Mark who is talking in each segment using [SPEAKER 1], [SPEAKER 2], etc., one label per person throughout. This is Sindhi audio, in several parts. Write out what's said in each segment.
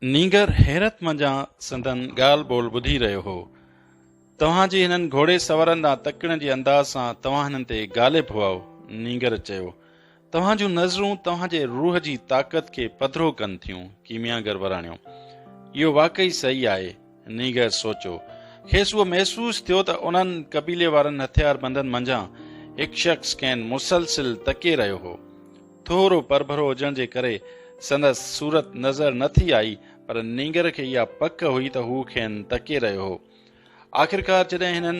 [SPEAKER 1] نينگر حيرت منجهان سندن ڳالهه ٻولهه ٻڌي رهيو هو. توهان جي هنن گهوڙي سوارن ڏانهن تڪڻ جي انداز سان توهان هنن تي غالب هئائو. نينگر چيو. توهان جون نظرون توهان جي روح جي طاقت کي پڌرو ڪن ٿيون. ڪيمياگر وراڻيو. اهو واقعي صحيح آهي. نينگر سوچيو. کيس اهو محسوس ٿيو ته انهن قبيلي وارن هٿياربندن منجهان هڪ شخص کين مسلسل تڪي رهيو هو. ٿورو پرڀرو هجڻ جي ڪري سندس صورت نظر نه ٿي آئي پر نينگر کي اها پڪ هئي ته هو کين تڪي رهيو هو. آخرڪار جڏهن هنن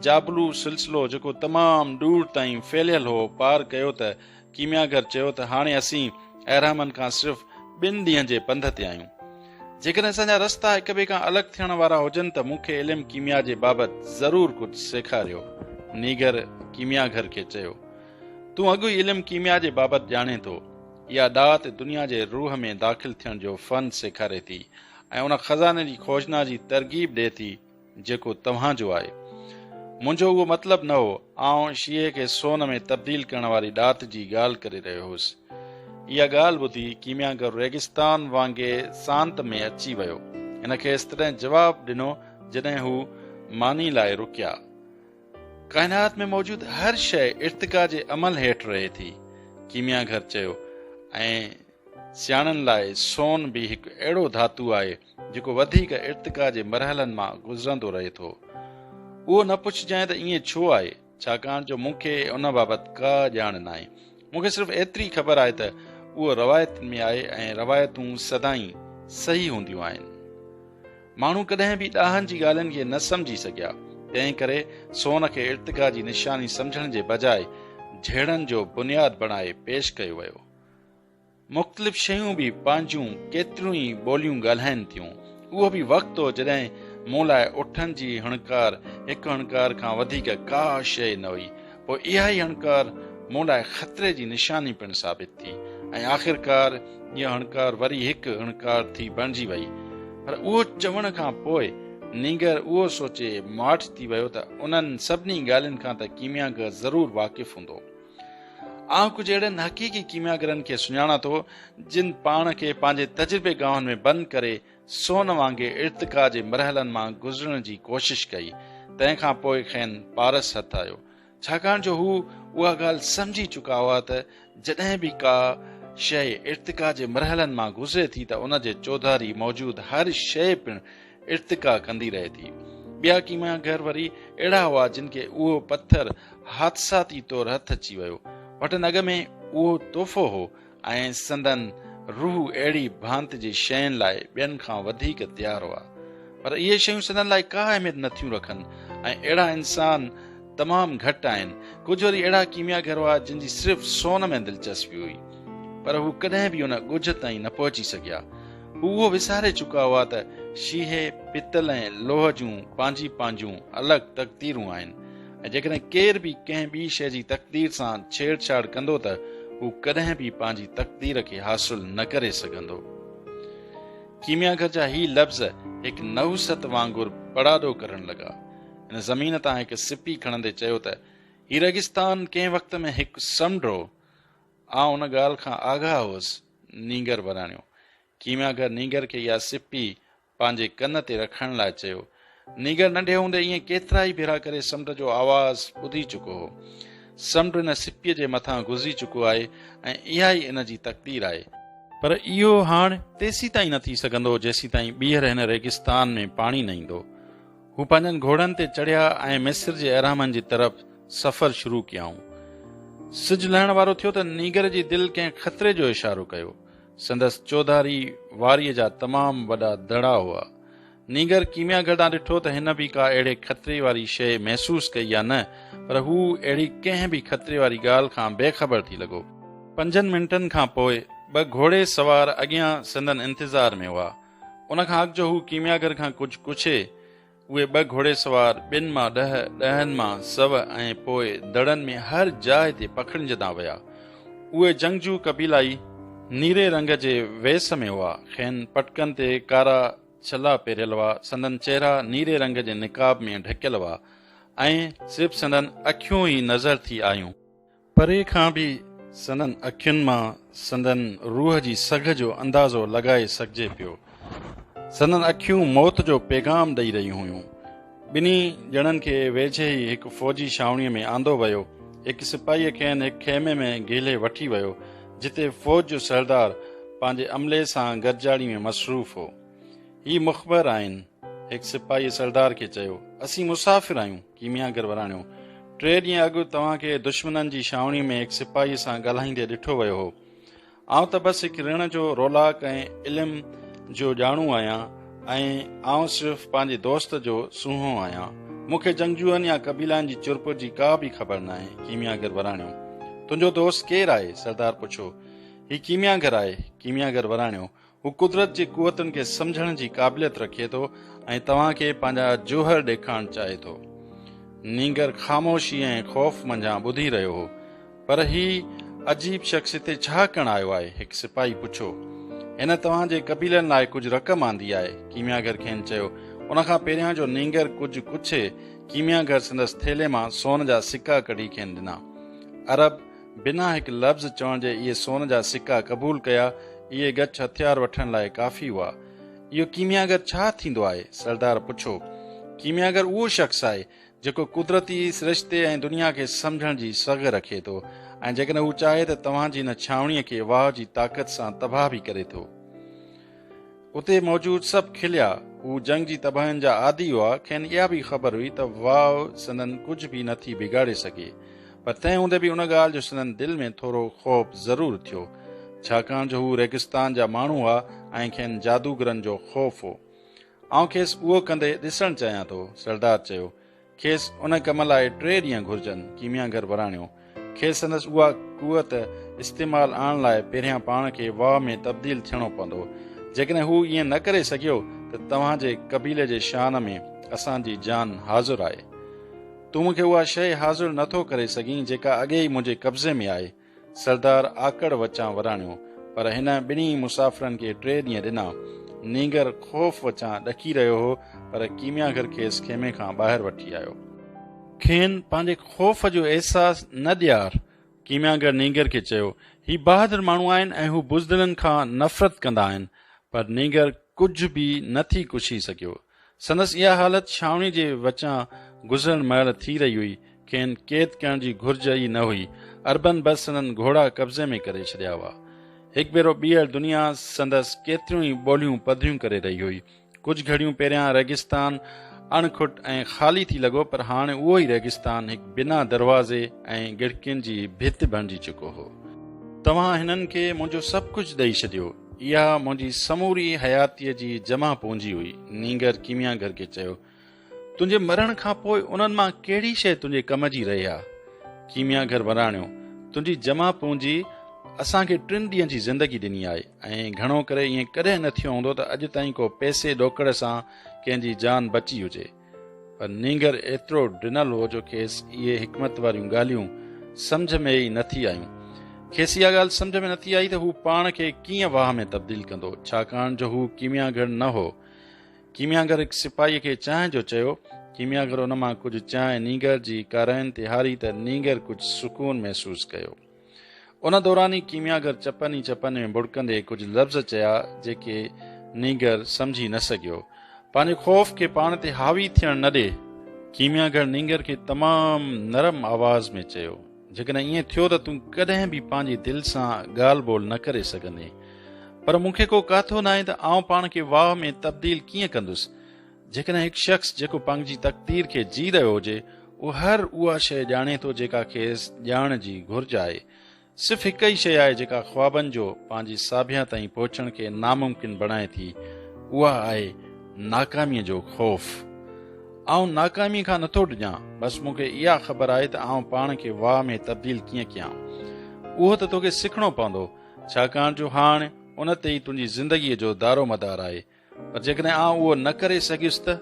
[SPEAKER 1] جابلو سلسلو جيڪو تمام ڏور تائين ڦهليل هو پار ڪيو ته ڪيمياگر چيو ته هاڻي اسين اهرامن کان صرف ٻن ڏينهن جي پنڌ تي آهيون. جيڪڏهن اسان جا رستا هڪ ٻئي کان الڳ ٿيڻ وارا هجن ته مون کي علم ڪيميا جي بابت ضرور ڪجهه سيکاريو. نينگر ڪيمياگر کي چيو. تون اڳ ئي علم ڪيميا جي بابت ڄاڻين ٿو. اها ڏات دنيا جي روح ۾ داخل ٿيڻ جو فن سيکاري ٿي ۽ ان خزاني جي کوجنا جي ترغيب ڏئي ٿي جيڪو توهان جو آهي. منهنجو اهو مطلب نه هو. آئون شيهي کي سون ۾ تبديل ڪرڻ واري ڏات جي ڳالهه ڪري رهيو هوس. اها ڳالهه ٻڌي ڪيمياگر ريگستان وانگي سانت ۾ اچي ويو. هن کيس تڏهن جواب ڏنو جڏهن هو ماني لاء رڪيا. ڪائنات ۾ موجود هر شيء ارتقا جي عمل هيٺ رهي ٿي، ڪيمياگر چيو، ۽ سياڻن لاء سون به هڪ اهڙو ڌاتو آهي جيڪو وڌيڪ ارتقا جي مرحلن مان گذرندو رهي ٿو. اهو نه پڇجانء ته ائين ڇو آهي، ڇاڪاڻ جو مون کي ان بابت ڪا ڄاڻ ناهي. مون کي صرف ايتري خبر آهي ته اهو روايتن ۾ آهي ۽ روايتون سدائين صحيح هونديون آهن. ماڻهو ڪڏهن به ڏاهن جي ڳالهين کي نه سمجهي سگهيا، تنهن ڪري سون کي ارتقا جي نشاني سمجهڻ جي بجاء جهيڙن جو بنياد بڻائي پيش ڪيو ويو. مختلف شيون به پنهنجون ڪيتريون ئي ٻوليون ڳالهائين ٿيون. اهو به وقت هو جڏهن مون لاء اٺن جي هڻڪار هڪ هڻڪار کان وڌيڪ ڪا شيء نه هئي. پوء اها ئي هڻڪار مون لاء خطري جي نشاني پڻ ثابت ٿي ۽ آخرڪار اها هڻڪار وري هڪ هڻڪار ٿي بڻجي وئي. پر اهو چوڻ کان پوء نينگر اهو سوچي ماٺ ٿي ويو ته انهن سڀني ڳالهين کان ته ڪيمياگر ضرور واقف هوندو. آئون ڪجهه اهڙن حقيقي ڪيمياگرن کي سڃاڻان ٿو جن پاڻ کي پنهنجي تجربي گاهن ۾ بند ڪري سون وانگي ارتقا جي مرحلن مان گذرڻ جي ڪوشش ڪئي، تنهن کان پوء کين پارس هٿ آيو. ڇاڪاڻ جو هو اها ڳالهه سمجهي چڪا هئا ته جڏهن به ڪا شيء ارتقا جي مرحلن مان گذري ٿي ته ان جي چوڌاري موجود هر شيء پڻ ارتقا ڪندي رهي ٿي. ٻيا ڪيمياگر وري اهڙا هئا جن کي اهو پٿر حادثاتي طور هٿ اچي ويو. وٽن اڳ ۾ اهو تحفو هو ۽ سندن روح اهڙي ڀانت جي شين لاء ٻين کان وڌيڪ تيار هئا. پر اهي شيون سندن لاء ڪا اهميت نه ٿيون رکن ۽ اهڙا انسان تمام گهٽ آهن. ڪجهه وري اهڙا ڪيمياگر هئا جن جي صرف سون ۾ دلچسپي هئي. پر هو ڪڏهن به ان ڳجهه تائين نه پهچي سگهيا. هو اهو وساري چڪا هئا ته شيهي، پتل ۽ لوهه جون پنهنجي پنهنجون الڳ تقديرون آهن. ۽ جيڪڏهن ڪير به ڪنهن ٻي شيء جي تقدير سان ڇيڙ ڇاڙ ڪندو ته هو ڪڏهن به پنهنجي تقدير کي حاصل نه ڪري سگهندو. ڪيمياگر جا هي لفظ هڪ نحوست وانگر پڙاڏو ڪرڻ لڳا. هن زمين تان هڪ سپي کڻندي چيو ته، هي ريگستان ڪنهن وقت ۾ هڪ سمنڊ هو. آئون ان ڳالهه کان آگاهه هوس. نينگر وراڻيو. ڪيمياگر نينگر کي اها سپي پنهنجي ڪن تي رکڻ لاء چيو. نينگر ننڍي هوندي ائين ڪيترائي ڀيرا ڪري سمنڊ جو آواز ٻڌي چڪو هو. سمنڊ ان سپيء جي مٿان گذري چڪو آهي ۽ اها ئي ان جي تقدير آهي. پر اهو هاڻ تيسيتائين نه ٿي سگهندو جيسيتائين ٻيهر هن ريگستان ۾ پاڻي نه ايندو. هو پنهنجن گهوڙن تي چڙهيا ۽ مصر جي اهرامن جي طرف سفر شروع ڪيائون. سج لهڻ وارو ٿيو ته نينگر جي دل ڪنهن خطري جو اشارو ڪيو. سندس چوڌاري واريء جا تمام وڏا دڙا هئا. نينگر ڪيمياگر ڏانهن ڏٺو ته هن به ڪا اهڙي خطري واري شيء محسوس ڪئي يا نه، پر هو اهڙي ڪنهن به خطري واري ڳالهه کان بي خبر ٿي لڳو. پنجن منٽن کان پوء ٻه گهوڙي سوار اڳيان سندن انتظار ۾ هئا. ان کان اڳ جو هو ڪيمياگر کان ڪجهه پڇي، اهي ٻه گهوڙيسوار ٻن مان ڏهه، ڏهن مان سو ۽ پوء دڙن ۾ هر جاء تي پکڙجندا ويا. اهي جنگجو قبيلائي نيري رنگ جي ويس ۾ هئا. کين پٽڪن تي ڪارا ڇلا پهريل هئا. سندن چهرا نيري رنگ جي نقاب ۾ ڍڪيل هئا ۽ صرف سندن اکيون ئي نظر ٿي آيون. پري کان به سندن اکين مان سندن روح جي سگهه جو اندازو لڳائي سگهجي پيو. سندن اکيون موت جو پيغام ڏئي رهيون هيون. ٻنهي ڄڻن کي ويجهي ئي هڪ فوجي ڇانوڻيء ۾ آندو ويو. هڪ سپاهيء کين هڪ خيمي ۾ گهلي وٺي ويو، جتي فوج جو سردار پنهنجي عملي سان گڏجاڻي ۾ مصروف هو. هي مخبر آهن. هڪ سپاهيء سردار کي چيو. اسين مسافر آهيون. ڪيمياگر وراڻيو. ٽي ڏينهن اڳ توهان کي دشمنن جي ڇانوڻيء ۾ هڪ سپاهيء سان ڳالهائيندي ڏٺو ويو هو. آئون ته بس هڪ رڻ جو رولاڪ ۽ علم جو ڄاڻو آهيان ۽ آئون صرف پنهنجي دوست جو سونهون آهيان. مون کي جنگجوئن يا قبيلائن جي چرپر جي ڪا به خبر ناهي. ڪيمياگر وراڻيو. تنهنجو دوست ڪير آهي؟ سردار پڇيو. هي ڪيمياگر آهي. ڪيمياگر وراڻيو. هو قدرت جي قوتن کي سمجهڻ جي قابليت رکي ٿو ۽ توهان کي پنهنجا جوهر ڏيکارڻ چاهي ٿو. نينگر خاموشي ۽ خوف منجهان ٻڌي رهيو هو. پر هي عجيب شخص هتي ڇا ڪرڻ آيو آهي؟ هڪ سپاهي پڇيو. هن توهان جي قبيلن لاء ڪجهه رقم آندي آهي. ڪيمياگر کين چيو. ان کان پهريان جو نينگر ڪجهه ڪڇي، ڪيمياگر سندس ٿيلهي مان سون جا سڪا ڪڍي کين ڏنا. عرب بنا هڪ لفظ چوڻ جي اهي سون جا سڪا قبول ڪيا. اهي ڳچ هٿيار وٺڻ لاء ڪافي هئا. اهو ڪيمياگر ڇا ٿيندو آهي؟ سردار پڇيو. ڪيمياگر اهو شخص آهي، جيڪو قدرتي سرشتي ۽ دنيا کي سمجهڻ جي سگهه رکي ٿو ۽ جيڪڏهن هو چاهي ته توهان جي هن ڇانوڻيء کي واء جي طاقت سان تباهه به ڪري ٿو. اتي موجود سڀ کليا. هو جنگ جي تباهين جا عادي هئا. کين اها به خبر هئي ته واء سندن ڪجهه به نه ٿي بگاڙي سگهي. پر تنهن هوندي به ان ڳالهه جو سندن دل ۾ ٿورو خوف ضرور ٿيو. ڇاڪاڻ جو هو ريگستان جا ماڻهو هئا ۽ کين جادوگرن جو خوف هو. آئون کيس اهو ڪندي ڏسڻ چاهيان ٿو، سردار چيو. کيس ان ڪم لاء ٽي ڏينهن گهرجن، ڪيمياگر وراڻيو. کيس سندس اها قوت استعمال آڻڻ لاء پهريان پاڻ کي واء ۾ تبديل ٿيڻو پوندو. جيڪڏهن هو ائين نه ڪري سگهيو ته توهان جي قبيلي جي شان ۾ اسان جي جان حاضر آهي. تون مون کي اها شيء حاضر نه ٿو ڪري سگهين جيڪا اڳي ئي منهنجي قبضي ۾ آهي. سردار آڪڙ وچان وراڻيو، پر هن ٻنهي مسافرن کي ٽي ڏينهن ڏنا. نينگر خوف وچان ڏڪي رهيو هو، پر ڪيمياگر کيس خيمي کان ٻاهر وٺي آيو. کين پنهنجي خوف جو احساس نه ڏيار، ڪيمياگر نينگر کي چيو. هي بهادر ماڻهو آهن ۽ هو بزدلن کان نفرت ڪندا آهن. پر نينگر ڪجهه به نه ٿي ڪڇي سگهيو. سندس اها حالت ڇانوڻي جي وچان گذرڻ مهل ٿي رهي هئي. کين قيد ڪرڻ جي گهرج ئي نه هئي. عربن بس سندن گهوڙا قبضي ۾ ڪري ڇڏيا هئا. هڪ ڀيرو ٻيهر دنيا سندس ڪيتريون ئي ٻوليون پڌريون ڪري رهي هئي. ڪجهه گهڙيون پهريان ريگستان اڻ کٽ ۽ خالي ٿي لڳو پر هاڻي اهو ئي ريگستان هڪ بنا دروازي ۽ ڳڙکين جي ڀت بڻجي چڪو هو. توهان هنن کي منهنجو سڀ ڪجهه ڏئي ڇڏيو. اها منهنجي سموري حياتيء جي جمع پونجي هئي. نينگر ڪيمياگر کي چيو، تنهنجي مرڻ کان پوء انهن مان ڪهڙي شيء تنهنجي ڪم جي رهي ها؟ ڪيمياگر وراڻيو، تنهنجي جمع پونجي اسان کي ٽن ڏينهن جي زندگي ڏني آهي ۽ گهڻو ڪري ائين ڪڏهن نه ٿيو هوندو ته اڄ تائين ڪو پئسي ڏوڪڙ سان ڪنهن جي جان بچي هجي. پر نينگر ايترو ڊنل هو جو کيس اهي حڪمت واريون ڳالهيون سمجهه ۾ ئي نه ٿي آيون. کيس اها ڳالهه سمجهه ۾ نه ٿي آئي ته هو پاڻ کي ڪيئن واهه ۾ تبديل ڪندو، ڇاڪاڻ جو هو ڪيمياگر نه هو. ڪيمياگر هڪ سپاهيء کي چانهه جو چيو. ڪيمياگر ان مان ڪجهه چانهه نينگر جي ڪارائين تي هاري ته نينگر ڪجهه سڪون محسوس ڪيو. ان دوران ئي ڪيمياگر چپن ئي چپن ۾ ٻڙڪندي ڪجهه لفظ چيا جيڪي نينگر سمجهي نه سگهيو. پنهنجي خوف کي پاڻ تي حاوي ٿيڻ نه ڏي. ڪيمياگر نينگر کي تمام نرم آواز ۾ چيو، جيڪڏهن ائين ٿيو ته تون ڪڏهن به پنهنجي دل سان ڳالهه ٻولهه نه ڪري سگهندين. پر مون کي ڪو ڪاٿو ناهي ته آئون پاڻ کي واء ۾ تبديل ڪيئن ڪندس. جيڪڏهن هڪ شخص جيڪو پنهنجي تقدير کي جي رهيو هجي، اهو هر اها شيء ڄاڻي ٿو جيڪا کيس ڄاڻ جي گهرج آهي. صرف هڪ ئي شيء آهي جيڪا خوابن جو پنهنجي ساڀيان تائين پهچڻ کي ناممڪن بڻائي ٿي، اها آهي ناڪاميء جو خوف. آئون ناڪاميء کان نٿو ڊڄان، بس مون کي اها خبر آهي ته آئون پاڻ کي واء ۾ تبديل ڪيئن ڪيان. اهو ته توکي سکڻو پوندو، ڇاڪاڻ جو هاڻ ان تي ئي تنهنجي زندگيء جو دارومدار آهي. پر جيڪڏهن آئون اهو نه ڪري سگهيس ته؟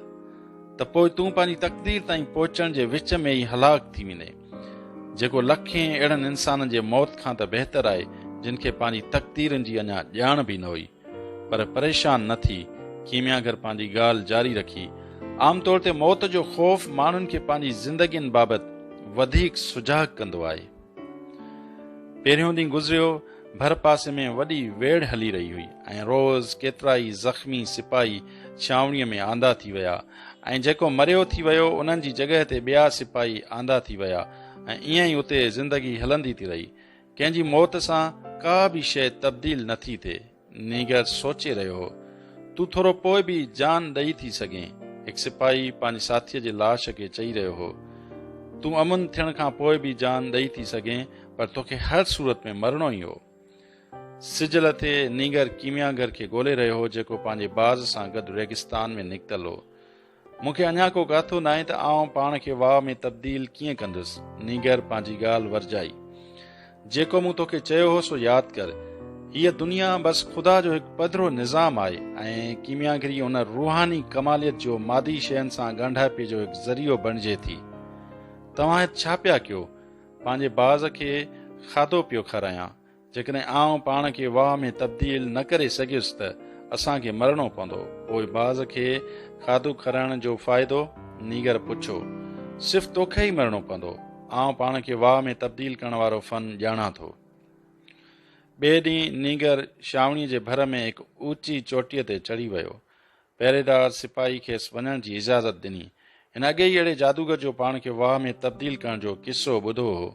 [SPEAKER 1] ته پوء تون پنهنجي تقدير تائين پهچڻ جي وچ ۾ ئي هلاڪ ٿي ويندين، جيڪو لکين اهڙن انسانن جي موت کان ته بهتر آهي، جن کي پنهنجي تقديرن جي اڃا ڄاڻ به نه هئي. پر پريشان نه ٿي، ڪيمياگر پنهنجي ڳالهه جاري رکي. عام طور تي موت جو خوف ماڻهن کي پنهنجي زندگين بابت وڌيڪ سجاڳ ڪندو آهي. پهريون ڏينهن گذريو، ڀر پاسي ۾ وڏي ويڙهه هلي رهي هئي ۽ روز ڪيترائي زخمي سپاهي ڇانوڻيء ۾ آندا ٿي ويا ۽ جيڪو مريو ٿي ويو انهن جي جڳهه تي ٻيا سپاهي آندا ٿي ويا ۽ ائين ئي اتي زندگي هلندي ٿي رهي. ڪنهن جي موت سان ڪا به شيء تبديل نه ٿي ٿئي. نينگر سوچي رهيو هو. تون ٿورو پوء به جان ڏئي ٿي سگهين. هڪ سپاهي پنهنجي ساٿيء جي لاش کي چئي رهيو هو. تون امن ٿيڻ کان پوء به جان ڏئي ٿي سگهين پر توکي هر صورت ۾ مرڻو ئي هو. سج لٿي نينگر ڪيمياگر کي ڳولي رهيو هو جيڪو پنهنجي باز سان گڏ ريگستان ۾ نڪتل هو. مون کي اڃا ڪو گاٿو ناهي ته آئون پاڻ کي واء ۾ تبديل ڪيئن ڪندس. نينگر پنهنجي ڳالهه ورجائي. جيڪو مون توکي چيو هو سو ياد ڪر. هيء دنيا بس خدا جو هڪ پڌرو نظام آهي ۽ ڪيمياگري ان روحاني ڪماليت جو مادي شين سان ڳانڍاپي جو هڪ ذريعو بڻجي ٿي. توهان هت ڇا پيا ڪيو؟ پنهنجي باز کي کاڌو پيو کارايان. جيڪڏهن آئون پاڻ کي واهه ۾ تبديل نه ڪري سگهيس ته اسان کي مرڻو پوندو. پوء باز کي کاڌو کارائڻ جو فائدو؟ نينگر پڇيو. صرف توکي ئي مرڻو پوندو. آئون پاڻ کي واهه ۾ تبديل ڪرڻ وارو فن ڄاڻان ٿو. ٻئي ڏينهن نينگر شاوڻيء جي ڀر ۾ هڪ اوچي چوٽيء تي چڙهي ويو. پهريدار سپاهي کيس وڃڻ جي اجازت ڏني. هن اڳي ئي اهڙي جادوگر جو پاڻ کي واهه ۾ تبديل ڪرڻ جو قصو ٻڌو هو.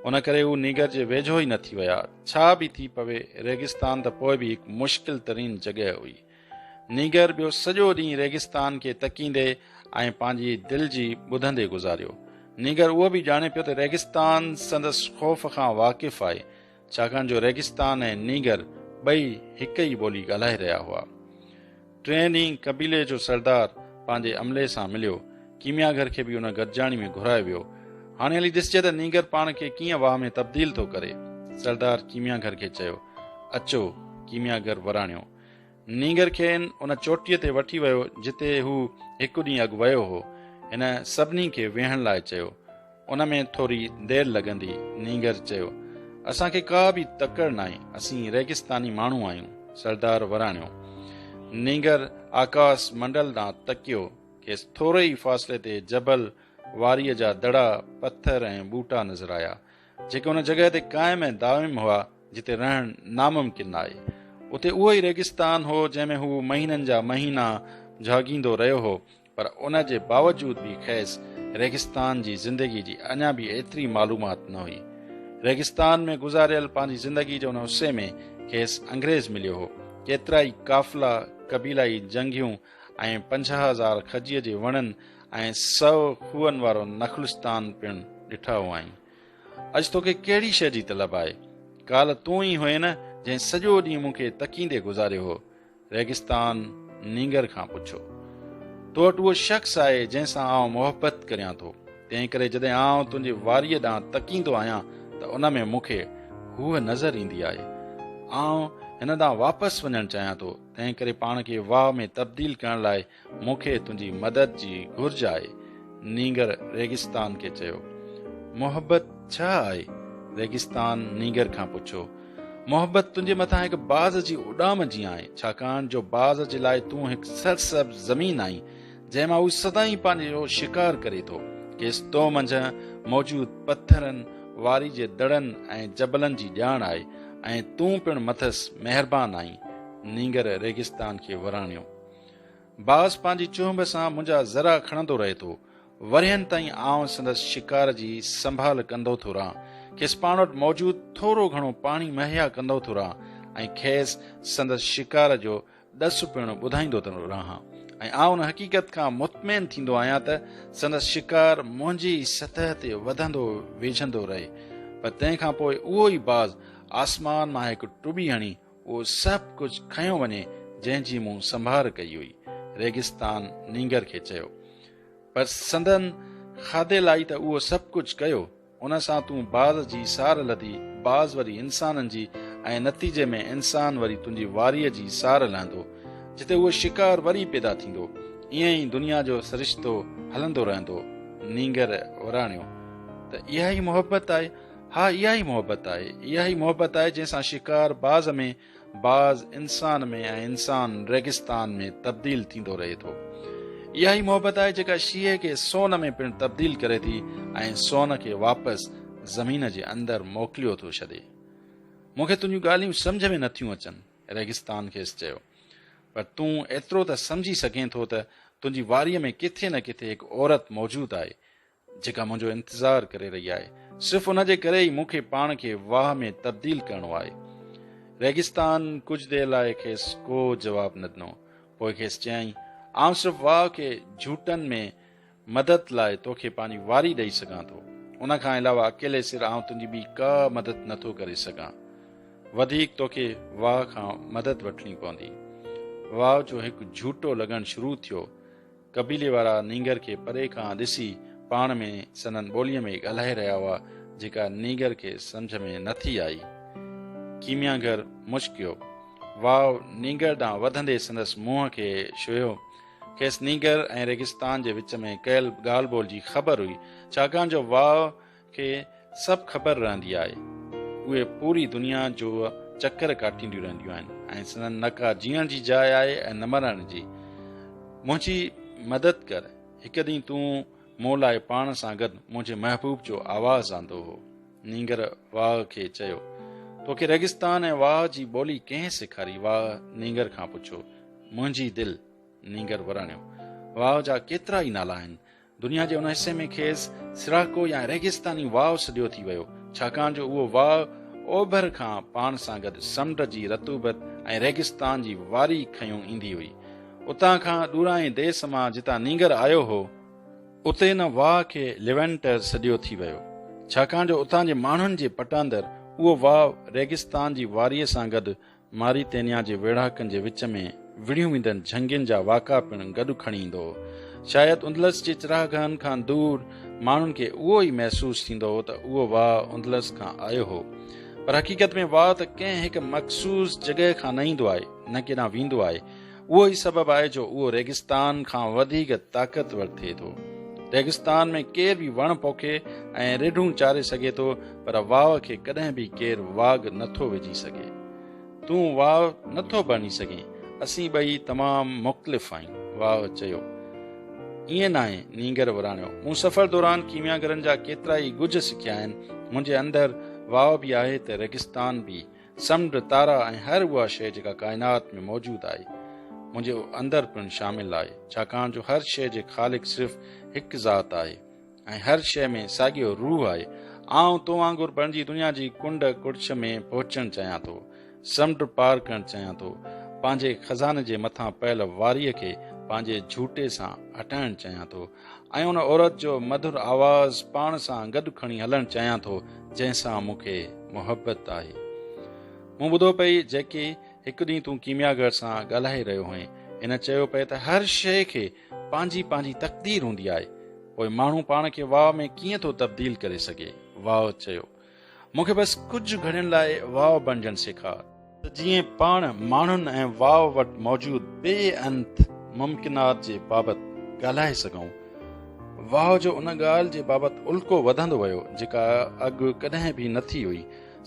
[SPEAKER 1] ان ڪري هو نينگر جي ويجهو ئي نه ٿي ويا. ڇا به ٿي پوي، ريگستان ته پوء به هڪ مشڪل ترين جڳهه هئي. نينگر ٻيو سڄو ڏينهن ريگستان کي تڪيندي ۽ پنهنجي دل جي ٻڌندي گذاريو. نينگر اهو به ڄاڻي پيو ته ريگستان سندس خوف کان واقف آهي. ڇاڪاڻ جو ريگستان ۽ نينگر ٻئي هڪ ئي ٻولي ڳالهائي رهيا هئا. ٽئين ڏينهن قبيلي جو سردار پنهنجي عملي سان مليو. ڪيمياگر کي به ان گڏجاڻي ۾ گهرايو ويو. هاڻي هلي ڏسجي ته نينگر پاڻ کي ڪيئن واهه ۾ تبديل ٿو ڪري. سردار ڪيمياگر کي چيو. اچو. ڪيمياگر وراڻيو. نينگر کين ان چوٽيء تي وٺي ويو جتي هو هڪ ڏينهن اڳ ويو هو. هن سڀني کي ويهڻ لاء چيو. ان ۾ ٿوري دير لڳندي. نينگر چيو. اسان کي ڪا به تڪڙ ناهي، اسين ريگستاني ماڻهو آهيون. سردار وراڻيو. نينگر آڪاس منڊل ڏانهن تڪيو. کيس ٿوري ئي فاصلي تي جبل، واريء جا دڙا، پٿر ۽ ٻوٽا نظر آيا. جيڪي ان جڳهه تي قائم ۽ دائم هئا جتي رهڻ ناممڪن آهي. اتي اهو ئي ريگستان هو جنهن ۾ هو مهينن جا مهينا جهاڳيندو رهيو هو پر ان جي باوجود به کيس ريگستان جي زندگي جي اڃا به ايتري معلومات نه هئي. ريگستان ۾ گذاريل پنهنجي زندگي جي ان حصي ۾ کيس انگريز مليو هو. ڪيترائي قافلا، قبيلائي جنگيون ۽ 50,000 کجيء جي وڻن ۽ سئو کوهن وارو نخلستان پڻ ڏٺا هئائين. اڄ توکي ڪهڙي شيء جي طلب آهي؟ ڪالهه تون ئي هئين نه جنهن سڄو ڏينهن مون کي تڪيندي گذاريو هو. ريگستان نينگر کان پڇيو. تو وٽ اهو شخص آهي جنهن سان آئون محبت ڪريان ٿو. تنهن ڪري جڏهن آئون تنهنجي واريء ڏانهن تڪيندو آهيان ته ان ۾ مون کي هوء نظر ايندي آهي. آئون هن ڏانهن واپس وڃڻ چاهيان ٿو. تنهن ڪري پاڻ کي واء ۾ تبديل ڪرڻ لاء مون کي تنهنجي مدد جي گهرج آهي. نينگر ريگستان کي چيو. محبت ڇا آهي؟ ريگستان نينگر کان پڇيو. محبت تنهنجي مٿان هڪ باز جي اڏام جيان آهي، ڇاڪاڻ جو باز جي لاء تون هڪ سرسبز زمين آهين، جنهن مان هو سدائين پنهنجو شڪار ڪري ٿو. کيس تو منجهه موجود پٿرن، واري جي دڙن ۽ جبلن جي ڄاڻ آهي ۽ تون پڻ مٿس مهربان آهين. نينگر ريگستان کي وراڻيو. باز پنهنجي چهنب سان منهنجا ذرا کڻندو رهي ٿو. ورهين تائين آئون سندس شڪار جي سنڀال ڪندو ٿو رهان. کيس پاڻ وٽ موجود ٿورو گهڻو پاڻي مهيا ڪندو ٿو رهان ۽ کيس سندس شڪار جو ڏس پڻ ٻڌائيندو ٿو رهان ۽ آئون ان حقيقت کان مطمئن ٿيندو آهيان ته سندس شڪار منهنجي ئي سطح تي وڌندو ويجهندو رهي. پر تنهن کان پوء اهو ئي باز آسمان مان هڪ ٽٻي هڻي اهو سڀ ڪجهه کنيو وڃي جنهن جي مون سنڀار ڪئي هئي. ريگستان نينگر کي چيو. پر سندن کاڌي لاء ئي ته اهو سڀ ڪجهه ڪيو. ان سان تون باز جي سار لڌي، باز وري انسانن جي ۽ نتيجي ۾ انسان وري تنهنجي واريء جي سار لهندو، جتي اهو شڪار وري پيدا ٿيندو. ائين ئي دنيا جو سرشتو هلندو رهندو. نينگر وراڻيو ته اها ئي محبت آهي. ها اها ئي محبت آهي. اها ئي محبت آهي جنهن سان شڪار باز ۾، باز انسان ۾ ۽ انسان ريگستان ۾ تبديل ٿيندو رهي ٿو. اها ئي محبت آهي جيڪا شيهي کي سون ۾ پڻ تبديل ڪري ٿي ۽ سون کي واپس زمين جي اندر موڪليو ٿو ڇڏي. مون کي تنهنجون ڳالهيون سمجهه ۾ نٿيون اچن. ريگستان کيس چيو. پر تون ايترو ته سمجهي سگهين ٿو ته تنهنجي واريء ۾ ڪٿي نه ڪٿي هڪ عورت موجود آهي، جيڪا منهنجو انتظار ڪري رهي آهي. صرف ان جي ڪري ئي مون کي پاڻ کي واهه ۾ تبديل ڪرڻو آهي. ريگستان ڪجهه دير لاء کيس ڪو جواب نه ڏنو. پوء کيس چيائين، آئون صرف واهه کي جهوٽن ۾ مدد لاء توکي پنهنجي واري ڏئي سگهان ٿو. ان کان علاوه اڪيلي سر آئون تنهنجي ٻي ڪا مدد نه ٿو ڪري سگهان. وڌيڪ توکي واهه کان مدد وٺڻي پوندي. واهه جو هڪ جهوٽو لڳڻ شروع ٿيو. قبيلي وارا نينگر کي پري کان ڏسي پاڻ ۾ سندن ٻوليء ۾ ڳالهائي رهيا هئا، جيڪا نينگر کي سمجهه ۾ نه ٿي آئي. ڪيمياگر مشڪيو. واء نينگر ڏانهن وڌندي سندس منهن کي ڇهيو. کيس نينگر ۽ ريگستان جي وچ ۾ ڪيل ڳالهه ٻولهه جي خبر هئي، ڇاڪاڻ جو واء کي سڀ خبر رهندي آهي. اهي پوري دنيا جو چڪر ڪاٽينديون رهنديون آهن ۽ سندن نه ڪا جيئڻ جي جاء آهي ۽ نه مرڻ جي. منهنجي مدد ڪر. هڪ ڏينهن تون مون لاء پاڻ سان گڏ منهنجي محبوب جو آواز آندو هو. نينگر واهه کي چيو. توکي ريگستان ۽ واهه جي ٻولي ڪنهن سيکاري؟ واهه نينگر کان پڇيو. منهنجي دل. نينگر وراڻيو. واهه جا ڪيترا ئي نالا آهن. دنيا جي ان حصي ۾ کيس سراڪو يا ريگستاني واء سڏيو ٿي ويو، ڇاڪاڻ جو اهو واء اوڀر کان پاڻ سان گڏ سمنڊ جي رطوبت ۽ ريگستان جي واري کنيو ايندي هئي. اتان کان ڏورانهين ديس مان جتان نينگر آيو هو، اتي ان واء کي ليوينٽر سڏيو ٿي ويو، ڇاڪاڻ جو اتان جي ماڻهن جي پٽاندر اهو واء ريگستان جي واريء سان گڏ ماريطينيا جي ويڙهاڪن جي وچ ۾ وڙهيون ويندڙ جهنگين جا واقعا پڻ گڏ کڻي ايندو هو. شايد اندلس جي چراگاهن کان دور ماڻهن کي اهو ئي محسوس ٿيندو هو ته اهو واء اندلس کان آيو هو. پر حقيقت ۾ واء ته ڪنهن هڪ مخصوص جڳهه کان نه ايندو آهي، نه ڪيڏانهن ويندو آهي. اهو ئي سبب آهي جو اهو ريگستان کان وڌيڪ طاقتور ٿئي ٿو. ريگستان ۾ ڪير به وڻ پوکي ۽ رڍون چاري سگهي ٿو پر واء کي ڪڏهن به ڪير واڳ نه ٿو وجهي سگهي. تون واء نه ٿو بڻجي سگهين. اسين ٻئي تمام مختلف آهيون. واء چيو. ائين ناهي، نينگر وراڻيو. مون سفر دوران ڪيمياگرن جا ڪيترائي ڳجهه سکيا آهن. منهنجي اندر واء به آهي ته ريگستان به. سمنڊ، تارا ۽ هر اها شيء جيڪا ڪائنات ۾ موجود آهي، منهنجي اندر پڻ شامل آهي، ڇاڪاڻ جو هر شيء جي خالق صرف هڪ ذات آهي ۽ هر شيء ۾ ساڳيو روح آهي. آئون تو وانگر بڻجي دنيا جي ڪنڊ ڪڙڇ ۾ پهچڻ چاهيان ٿو، سمنڊ پار ڪرڻ چاهيان ٿو، پنهنجي خزاني جي مٿان پيل واريء کي پنهنجي جهوٽي سان هٽائڻ چاهيان ٿو ۽ ان عورت جو مڌر آواز پاڻ سان گڏ کڻي هلڻ چاهيان ٿو، جنهن سان مون کي محبت آهي. مون ٻڌو پئي جيڪي هڪ ڏينهن تون ڪيمياگر سان ڳالهائي رهيو هئين. هن چيو پئي ته هر شيء کي پنهنجي پنهنجي تقدير هوندي آهي. پوء ماڻهو پاڻ کي واء ۾ ڪيئن ٿو تبديل ڪري سگهي؟ واء چيو. مون کي بس ڪجهه گهڙين لاء واء بڻجڻ سيکار. ته جيئن پاڻ ماڻهن ۽ واء وٽ موجود بي انت ممڪنات جي بابت ڳالهائي سگهون. واء جو ان ڳالهه جي بابت الڪو وڌندو ويو، جيڪا اڳ ڪڏهن به نه ٿي هئي.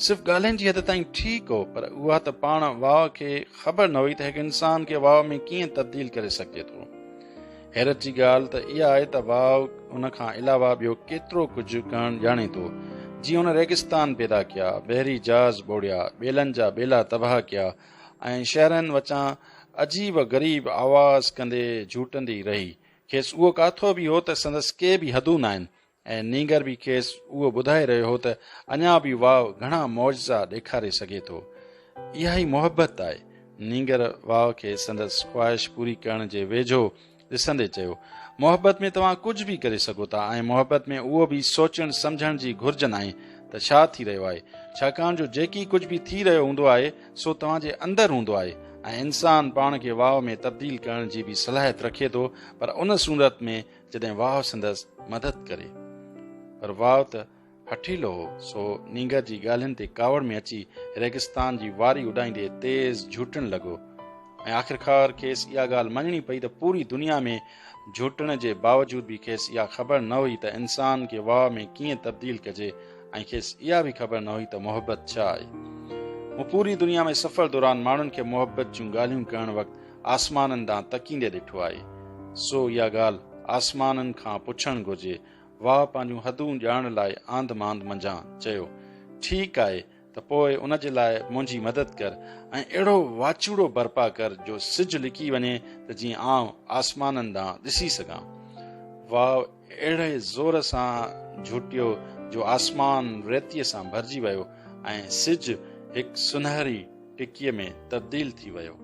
[SPEAKER 1] صرف ڳالهين جي حد تائين ٺيڪ هو، پر اها ته پاڻ واء کي خبر نه هئي ته هڪ انسان کي واء ۾ ڪيئن تبديل ڪري سگهجي ٿو. حيرت جي ڳالهه ته اها آهي ته واء ان کان علاوه ٻيو ڪيترو ڪجهه ڪرڻ ڄاڻي ٿو. جيئن هن ريگستان پيدا ڪيا، بحري جهاز ٻوڙيا، ٻيلن جا ٻيلا تباهه ڪيا ۽ شهرن وچان عجيب و غريب آواز ڪندي جهوٽندي رهي. کيس اهو ڪاٿو به هو ته سندس ڪي به حدون ناهن ۽ نينگر به کيس اهو ٻڌائي رهيو هو ته اڃا به واء گهڻا معجزا ڏيکاري سگهي ٿو. اها ئي محبت آهي. نينگر واء کي سندس خواهش پوري ڪرڻ جي ويجهو ڏسندي چيو. محبت ۾ توهان ڪجهه به ڪري سگهو ٿا ۽ محبت ۾ اهو به سوچڻ سمجهڻ جي گهرج ناهي ته ڇا ٿي رهيو آهي، ڇاڪاڻ جو جيڪي ڪجهه به ٿي رهيو هوندو آهي سو توهان جي اندر هوندو آهي ۽ انسان پاڻ کي واء ۾ تبديل ڪرڻ جي به صلاحيت رکي ٿو پر ان صورت ۾ جڏهن واء سندس مدد ڪري. پر واء ته هٺيلو هو، سو نينگر جي ڳالهين تي ڪاوڙ ۾ اچي ريگستان جي واري اڏائيندي تيز جهوٽڻ لڳو ۽ آخرڪار کيس اها ڳالهه مڃڻي پئي ته پوري دنيا ۾ جهوٽڻ جي باوجود به کيس اها خبر نه هئي ته انسان کي واء ۾ ڪيئن تبديل ڪجي ۽ کيس اها به خبر نه هئي ته محبت ڇا آهي. مون پوري دنيا ۾ سفر دوران ماڻهن کي محبت جون ڳالهيون ڪرڻ وقت آسمانن ڏانهن تڪيندي ڏٺو آهي، سو اها ڳالهه آسمانن کان پڇڻ گهرجي. واء پنهنجون حدون ڄاڻڻ لاء آنڌ مانڌ منجهان چيو، ٺيڪ آهي ته پوء ان جي لاء منهنجي مدد ڪر ۽ اهڙو واچوڙو برپا ڪر جو سج لڪي وڃي ته جيئن آئون آسمانن ڏانهن ڏسي سگهان. واء اهڙي زور سان جهوٽيو جو آسمان ريتيء سان ڀرجي ويو ۽ سج هڪ سنهري ٽڪيء ۾ تبديل ٿي ويو.